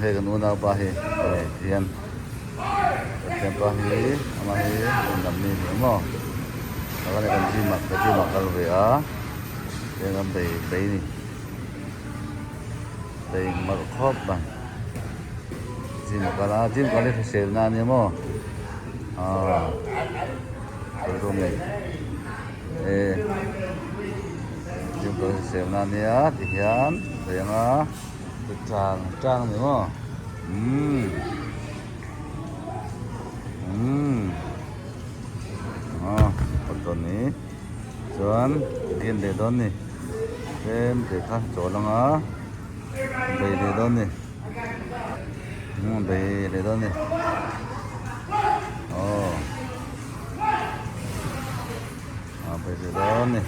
Hei kan unaupa hi hei tihian kan thianpa hi amah hi rawn lam mi a ni ang maw takah hian kan gym ah ka gym ah a kal ve a tihian kan bei bei a ni bei mar khawp mai gym a kal a gym kal hi hrisel na a nia maw aaa e gym kal hi hrisel na a nia tihian bei ang a. Chang chang ni maw umm umm aw kawt dawn ni chuan din leh dawn ni tlem te kha chawl anga bei leh dawn ni umm bei leh dawn ni aw a bei leh dawn ni.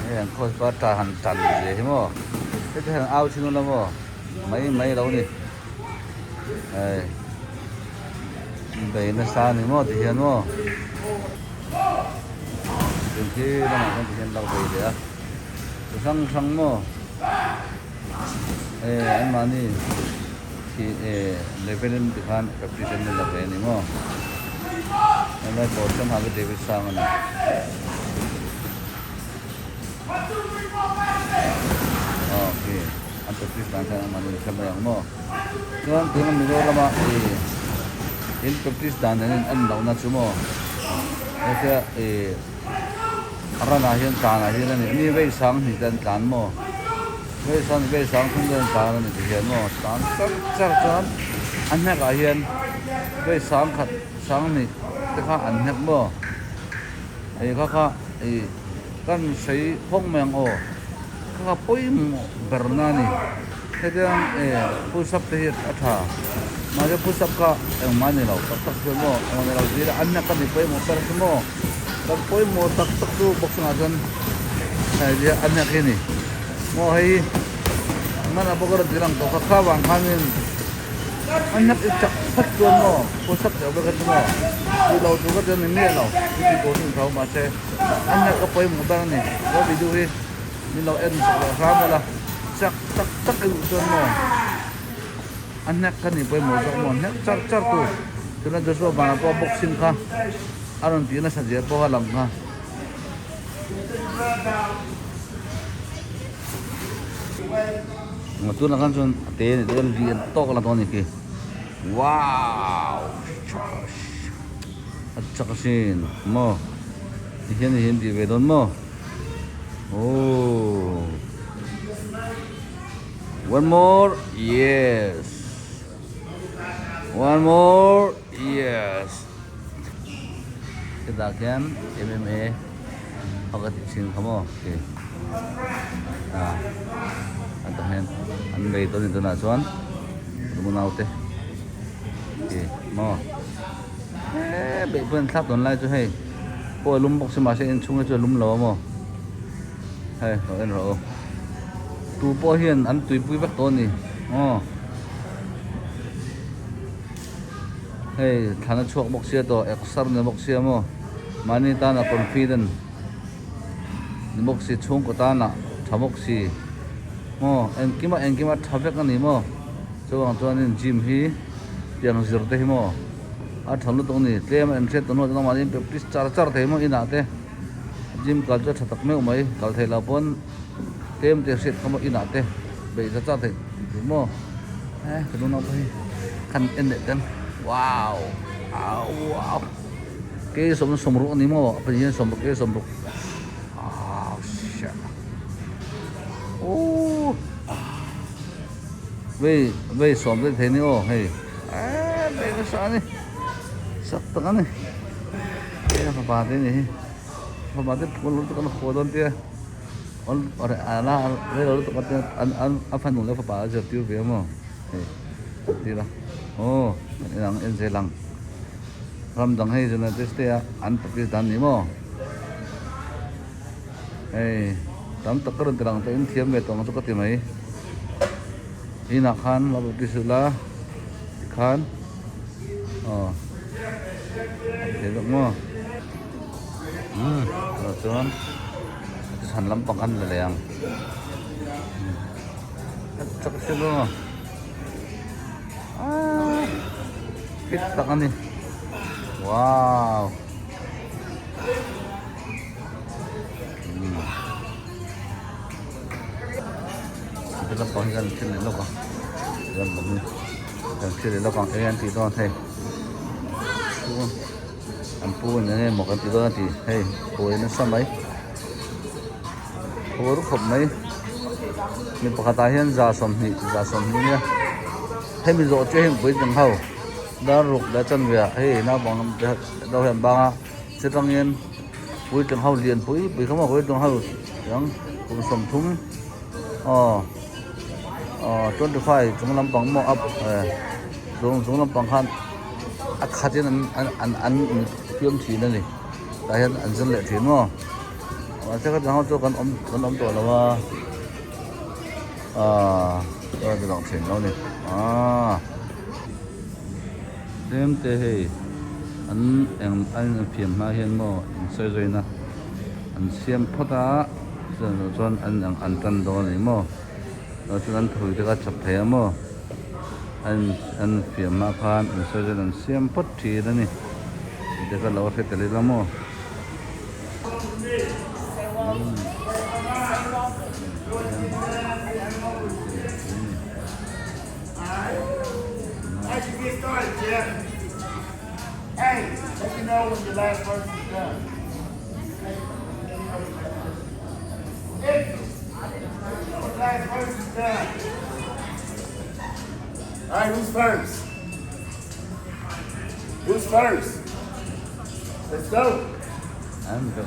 Hei an coach pa ta han tan ve hi maw heti hian au thin ula maw mai mai lo ni hei bei nasa a ni maw ti hian maw tun khi lamah chuan ti hian lo bei leh a chi hrang hrang maw hei anmahni khi level in tikhan practice an la ve a ni maw helai ball sen ha khi David Sang a ni. Aw khi an practice dan khan anmahni an hre mai ang maw chuan tuna Mizoram a ih in practice dan nen in en lohna chu maw hetia ih ran ah hian tlan ah hian a ni mi vei sang hnih te an tlan maw vei sang vei sang thum te an tlan a ni ti hian maw tlan char char chuan a hnek ah hian vei sang khat sang hnih te kha an hnek maw hei kha kha ih kan hrei phawng mai ang aw kha kha pawimawh ber na a ni hetiang eh push up te hi a tha mahse push up kha engmah a ni lo tak tak chuan maw engmah ni lo zira an hnek a ni pawimawh ber chu maw kan pawimawh tak tak chu boxing ah chuan hei zia an hnek hi a ni maw hei hmanah pawh ka rawn ti lang tawh kha kha vang khanin an hnek i chak phat chuan maw push up deuh vek a chu maw tih loh tur ka ti a ni miah lo i tih tur chu ni tho mahse an hnek a pawimawh ber a ni he video hi. Min lo en chak leh hram ula, chak tak tak i duh chuan maw a hnek kha ni pawimawh zawk maw, hnek char char tu tuna Joshua vanah pawh boxing kha a rawn tih nasa zia pawh a lang kha. Tunah khan chuan a te a ni tawh a lian tawk a la dawn a ni khi wow a chak asin maw tihian hi an tih ve dawn maw. Oh. One more. Yes. One more. Yes. Kita khian MMA ho ka tih thin kha maw khi. Ah. An tah hian an bei tawn ni tunah chuan an unau te khi maw. Eee beih pawh an thlak tawn lai chu hei. Pawh a lum bawk si mahse inchhung hi chu a lum lo a maw hei lo en rawh u tu pawh hian an tuipui vek tawh a ni aw hei thlan a chhuak bawk sia tawh exer ni bawk sia maw mahni tana confident ni bawk si chhungkaw tana tha bawk si maw engkima engkima tha vek a ni maw chuvang chuanin gym hi tiang zir te hi maw. A tha lutuk a ni, tlem a inhriat tawh hnuah chuan amah in practice char char thei maw inah te gym kal chu a tha tak meuh mai, kal theih loh pawn tlem te hriat kha maw inah te beih char char theih tur maw eh ka nunau pawh hi khan en leh teng wow au wow kei sawm sawmruk a ni maw a pahnih hian sawmruk kei sawmruk ah shit ooh. Vei vei sawm daih thei ni aw hei eee vei nasa a ni sak tak a ni hei a fapa te ni hi. Fapa te phul lutuk an haw dawn tia a la rei lo lutuk a tia an a fanu leh a fapa a zirtir ve a maw hei an tir a aw kan en ang en zel ang ram dang hei United States a an practice dan ni maw hei tam tak ka rawn ti lang tawh in thiam ve tawh ang chu ka ti mai inah khan lo practice ula tikhan aw a thei bawk maw. Umm tah chuan chhan lampang an la leh ang a chak sia maw aaa fit tak a ni wow umm ti lampang hi kan thil leh lawk a ti lampang hi kan thil leh lawk ang eng an tih dawn hei. An pu in enge maw kan ti dawn a ti hei buai nasa mai phur khawp mai mi pakhat ah hian 120 120 nia hemi zawh chiah hi mipui dang ho dar ruk leh chanve ah hei naupang te deuh hian an bang a chutangin puitling ho lian pui pui kha maw puitling ho ang kum 30 aw aw 25 chung lampang maw up chung chung lampang khan. A khatin an an an an infiam thin a ni tah hian an zir leh thin maw mahse ka dang ho chu kan awm kan awm tawh lo a ahh ka ti lang thin lo a ni ahh tlem te hei an eng an infiam hma hian maw insawi zui na an siam phawt a chuan chuan an an tan dawn a ni maw. Chuan an thawi te kha chak thei a maw an an fiam hma khan an sawi chuan an siam phawt thin a ni tih te kha lo hre tel ila maw.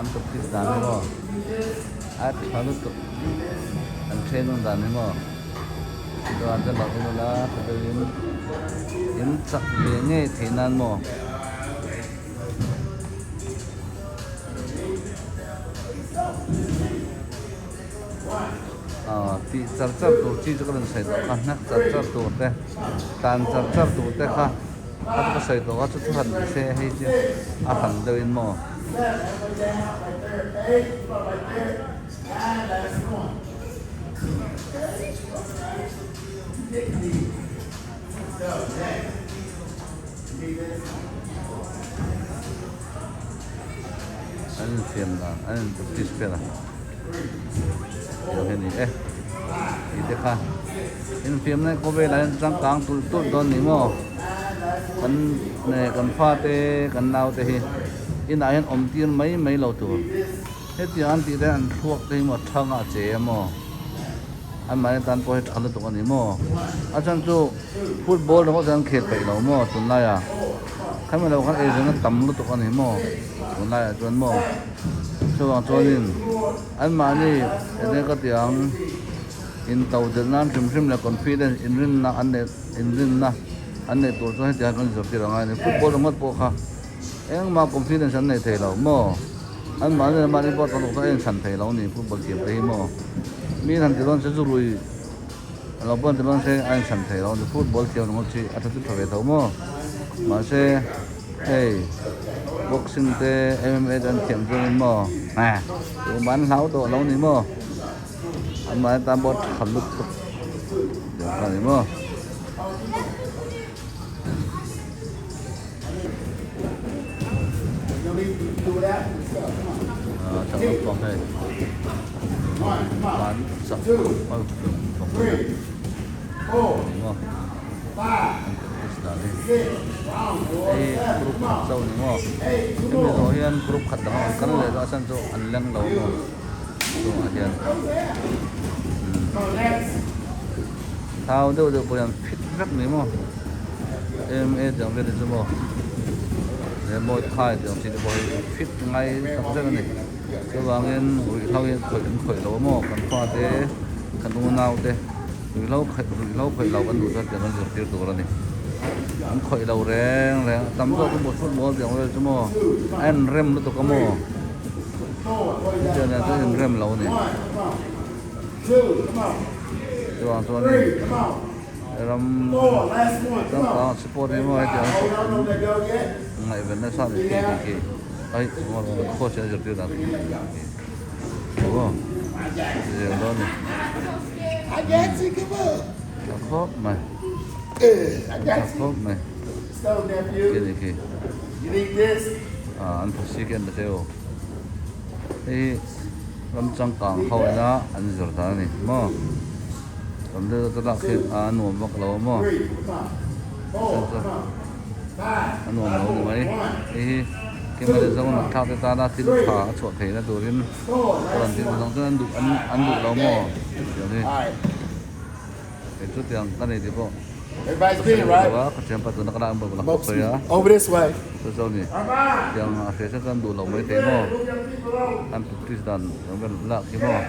An practice dan hi maw a tha lutuk an training dan hi maw chuan te lo en ula tha deuhin in chak ve ngei theih nan maw. Aw tih char char tur chi chu ka rawn sawi tawh kha hnak char char tur te tlan char char tur te kha kha chu ka sawi tawh kha chu chu han ni se hei chu a hran deuh in maw. An infiam dan an in practice vel a tiang hi a ni e tih te kha infiam na khawvelah hian changkang tulh tulh dawn a ni maw kan nge kan fate kan naute hi inah hian awm tir mai mai lo tur hetiang an tih te hian an thluak te hi maw thang a che a maw. Anmahni tan pawh hi tha lutuk a ni maw? A chhan chu football ringawt hian an khel peih lo maw tunlaiah? Khami lo khan eizawnna tam lutuk a ni maw tunlaiah chuan maw? Chuvang chuanin anmahni enge ka tih ang into delh nan hrim hrim leh confidence inrinna an neih inrinna an neih tur chuan hetiang kan zirtir a ngai a ni. Football ringawt pawh kha engmah confidence an nei thei lo maw? An mahni leh mahni pawh tawlh kha a inchhan thei lo a ni football thiam te hi maw mi han ti dawn se chu rui a lo pawh an ti dawn se a inchhan thei lo a ni football thiam ringawt chi a tha chu tha ve tho maw mahse hei boxing te M_M_A te an thiam chuanin maw tumah an hlau tawh lo a ni maw an mahni tan pawh tha lutuk tih kha a ni maw. Chak lampang hei an chak khawp a ni maw an practice dan hi hei group khat chauh a ni maw hemi zawh hian group khat dang a rawn kal leh dawn a chhan chu an leng lo a maw chungah hian thau deuh deuh pawh hian fit vek a ni maw. Em e tih ang vel hi chu maw he mawi thai tih ang chi te pawh hi fit ngai tak zet a ni. Chuvangin ruihhlo hi khawih an khawih lo a maw kan fate kan unau te ruihhlo ruihhlo khawih lo kan duh chuan tiang kan zirtir tur a ni. An khawih lo reng reng a tam zawk chu football tih ang vel chu maw a en rem lutuk a maw hetiang nen chuan in rem lo a ni. Chuvang chuanin ram changkang sport hi maw hetiang ngaihven nasa a ni khi khi khi ai coach a zirtir dan khi khi aw zir dawn a ni tha khawp mai tha khawp mai khi ni khi ah an phasi khi an la teu hei hi ram changkang ho ina an zir dan a ni maw tam deuh te lak hi a nuam vak lo a maw a nuam lo ni mai hei hi keimah leh zawng thlak te tana thil tha a chhuah theihna turin ka rawn tih zawng chuan an duh an duh lo maw tiang hi kei chu tiang ka nei tih pawh ka sawi lo a ka thianpa tuna ka lak ang bawk ka sawi a chu chu a ni tiang a hria chuan an duh lo mai thei maw an practice dan ang vel lak hi maw.